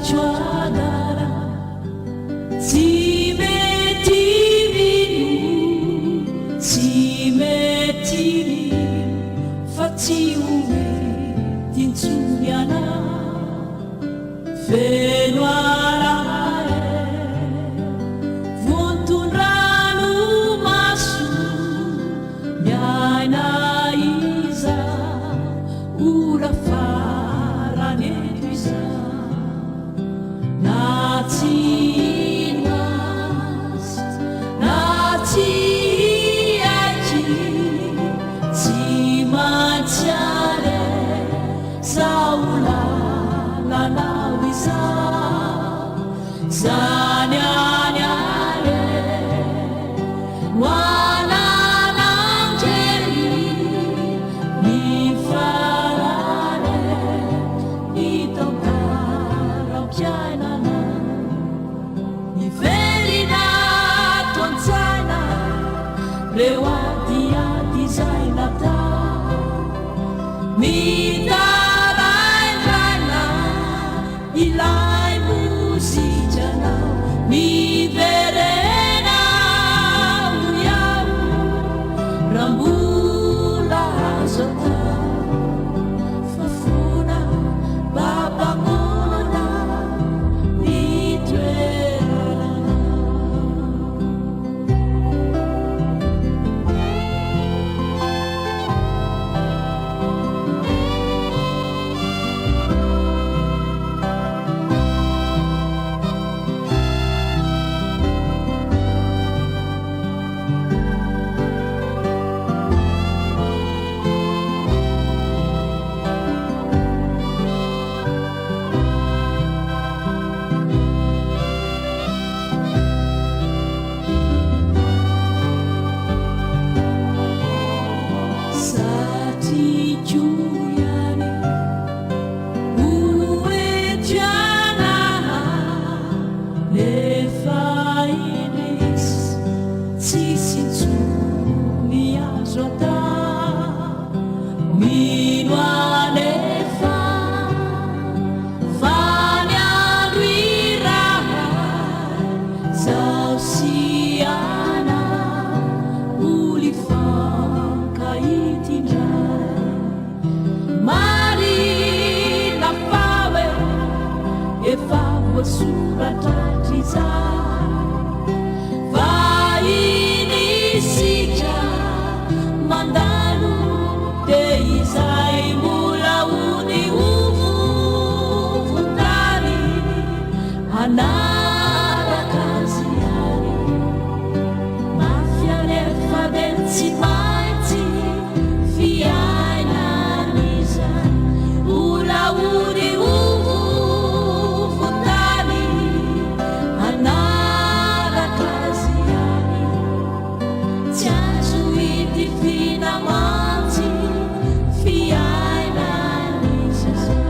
Saiko adala Tsy mety mino Tsy mety mino Fa tsy ho mety intsony ianao Feno alahelo Vonton-dranomaso Miaina izao Ora farany eto izao Na tsy hino azy Na tsy hiaiky Tsy maintsy aleha Zao lalanao izao Zany any aleha No anananjery Ny farany Ny tantaram-piainana Miverina ato an-tsaina Reo adiady izay natao Mitaraindraina ilay mozikanao Miverena hoy aho raha mbola azo atao Fa fona babangoana ny toeranao. Satriko ihany ho eto ianao Nefa indrisy tsisy intsony azo atao Mino anefa fa ny andro iray Zaho sy ianao mbola hifankahita indray. Marina fa hoe efa voasoratra hatrizay. Vahiny isika mandalo dia izay mbola ho ny hovovontany. Hanaraka azy ihany. Mafy anefa dia tsy maintsy fiainana izany. Mbola hody ho vovon-tany. Hanaraka azy ihany. Tsy azo idifiana mantsy fiainana izany.